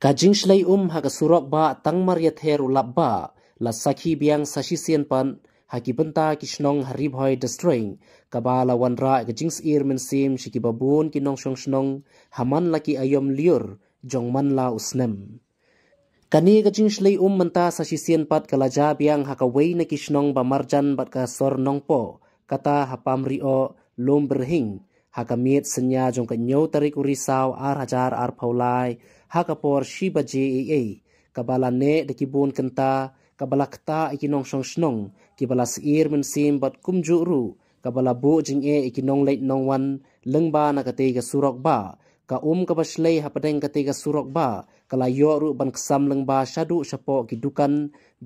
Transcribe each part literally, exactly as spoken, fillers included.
Ka jingshlei um ha ka surok bah tang mar ïather u lap bah la sakhi biang sa shisien pat ha ki bynta ki shnong ha Ri Bhoi District, kaba la wanrah ka jingsyier mynsiem sha kiba bun ki nongshong shnong ha man la ki aïom lyiur jong man la u snem. Kane ka jingshlei um mynta sa shisien pat ka la jia biang ha kawei na ki shnong ba marjan bad ka sor Nongpoh, kata ha Pamrioh, Lumbyrhing, ha ka miet synñia jong ka hynñiew tarik u Risaw ar hajar arphew lai, ha ka por shi baje eiei, kaba la neh da ki bun kynta, kaba la ktah ïa ki nongshong shnong kiba la syier mynsiem bad kumjuh ruh kaba la buh jingeh ïa ki nongleit nongwan lyngba na katei ka surok bah. Ka um kaba shlei hapdeng katei ka surok bah ka la ïoh ruh ban ksam lyngba shaduh shapoh ki dukan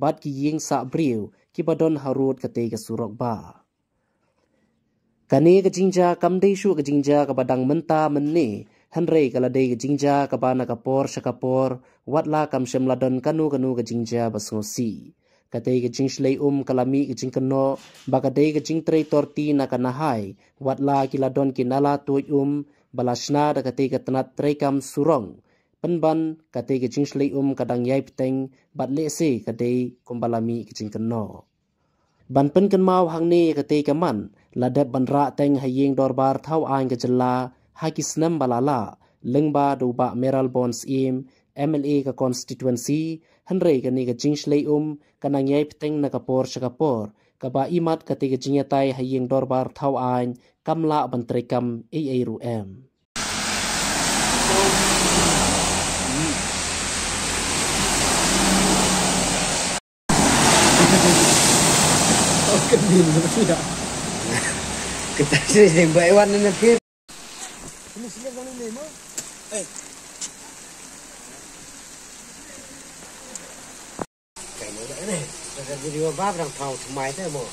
bad ki ïing sah briew kiba don harud katei ka surok bah. Kane ka jingjia kam dei shuh ka jingjia kaba dang mynta mynne, hynrei ka la dei ka jingjia kaba na ka por sha ka por, wat la kam shym la don kano kano ka jingjia ba sngewsih. Katei ka jingshlei um ka la mih ka jingkynnoh ba ka dei ka jingtrei torti na ka nahai, wat la ki la don ki nala tuid um ba la shna da katei ka tnat treikam surok. Pynban katei ka jingshlei um ka dang ïai bteng bad lehse ka dei kumba la mih ka jingkynnoh. Ban pynkynmaw hangne ïa katei ka mat la dep ban rah teng ha ïing dorbar thaw aiñ ka jylla ha ki snem ba la lah, lyngba da u Bah Mayralborn Syiem, M L A ka constituency, hynrei kane ka jingshlei um ka nang ïai bteng na ka por sha ka por, kaba imat katei ka jingïatai ha ïing dorbar thaw aiñ kam lah ban treikam ei ei ruh em. Kita sih sing baik wan na pit. Kamu dah ni, dah video apa, berang tahu semai tu mo.